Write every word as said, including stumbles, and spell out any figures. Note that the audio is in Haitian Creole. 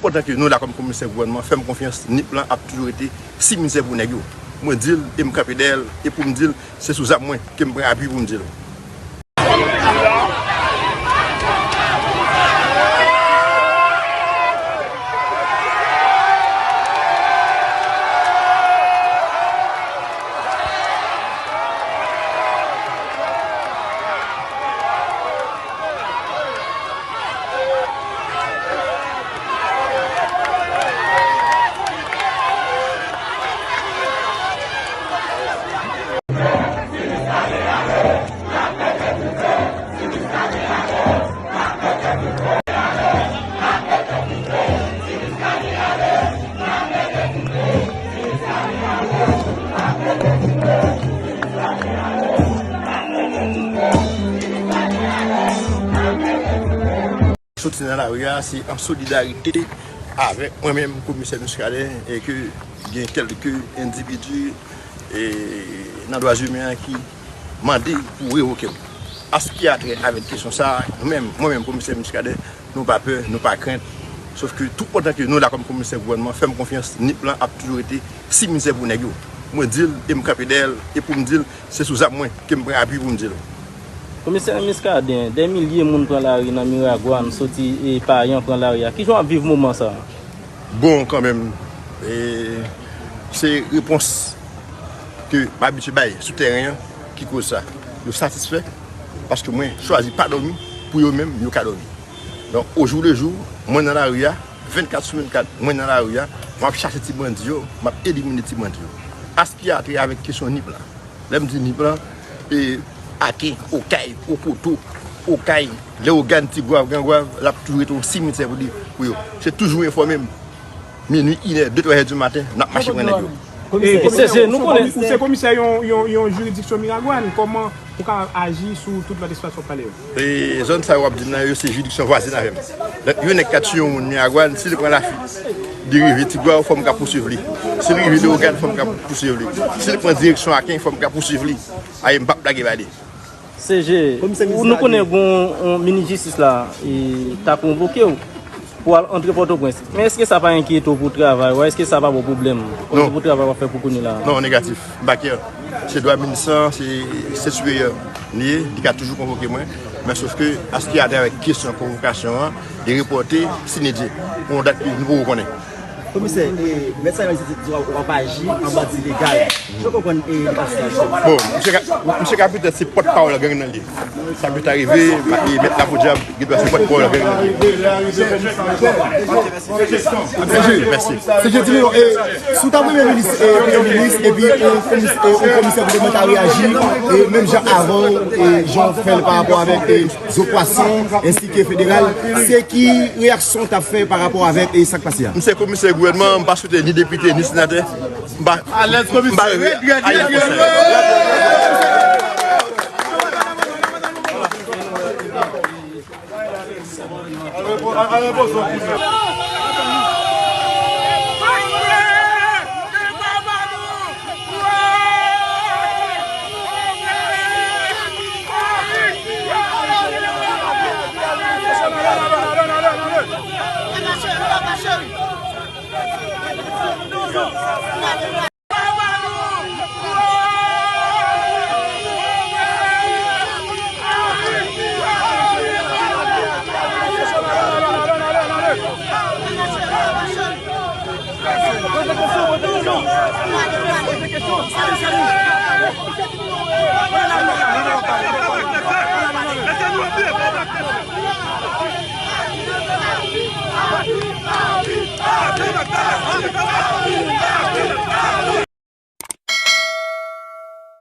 Pandan ke nou la kòm komisè gouvènman, fè m konfyans, nip lan ap toujou rete simitè pou nèg yo. Mwen di l, e m kanpe dèyè l, e pou m di l, se sou zam mwen ke m pran apui pou m di l. Soti nan lari a, se an solidarite avèk mwen menm, komisè Muscadin, e ke gen kèlke endividi, e, nan dwa imen an ki mande pou revoke m. An se ki a trè avèk kesyon sa a, nou menm, mwen menm, komisè Muscadin, nou pa pè, nou pa krent. Sof ke tout pandan ke nou la kòm komisè gouvènman, fè m konfyans, nip lan ap toujou rete simitè pou nèg yo. Mwen di l, e m kanpe dèyè l, e pou m di l, se sou zam mwen ke m pran apui pou m di l. Komisè Muscadin, dè milye moun pran lari nan Miragwàn, soti, e, Payan pran lari a. Kijan w ap viv moman sa a? Bon, kanmenm, e, se repons ke m abitye bay sou tèren an ki koz sa. Yo satisfè paske mwen chwazi pa dòmi pou yo menm, yo ka dòmi. Donk, au jour le jour, mwen nan lari a, vennkat sou vennkat, mwen nan lari a, m ap chache ti bandi yo, m ap elimine ti bandi yo. Aspirate avèk kesyon nip lan. Lè m di nip lan, e, Aken, Okay, Okoto, Okay, Leyogàn, Tigwav, Grangwav, l ap toujou rete yon simitè pou li, pou yo. Se toujou enfòme m. Minui, inè, de, twa è di maten, n ap mache pran nèg yo. E, komisè, se, se, nou konnen. Ou se komisè yon, yon, yon jiridiksyon Miragwàn, kòman ou ka aji sou tout lòt espas w ap pale yo? E zòn sa yo w ap di m nan yo, se jiridiksyon vwazen avè m. Donk, yon nèg ka tiye yon moun Miragwàn, si li pran Lafit, li rive Tigwav, fò m ka pousuiv li. Si li rive Leyogàn, fò m ka pousuiv li. Si li pran direksyon Aken, fò m ka pousuiv li. Aye, m p ap lage ba li. C G, komisè, nou konnen gon, yon minis jistis la, e, ta konvoke w pou al antre Pòtoprens. Men èske sa pa enkyete w pou travay ou a? Èske sa pa ba w pwoblèm? Non. Pou travay w ap fè pou kounye la? Non, negatif. M pa kè. Se dwa minis lan, se, se sipèryè li ye, li ka toujou konvoke mwen. Men sof ke, an se ki a trè avèk kesyon konvokasyon an, li repòte, sinedye, pou yon dat ke nou poko konnen. Komisè, e, mèt sa yo di w ap aji an bandi legal. Jan w konprann, e, li pa sou aji? Bon, misye ka, misye ka petèt se pòtpawòl gang nan li ye. Sa ki ta rive, e, mèt Lapodyab, gen dwa se pòtpawòl gang nan li ye. Mèsi. Se jodi, non, e, si w ta premye minis, e, premye minis, epi, e, komis-, e, yon komisè gouvènman ta reyaji, e, menm jan avan, e, jan w fè l pa rapò avèk, e, Zo Pwason, ensi ke federal, se ki reyaksyon w t ap fè pa rapò avèk, e, sa k pase a? M se komisè gouvènman, m pa swete ni depite, ni senatè. M pa, alèz, m pa reve a yon konsèy.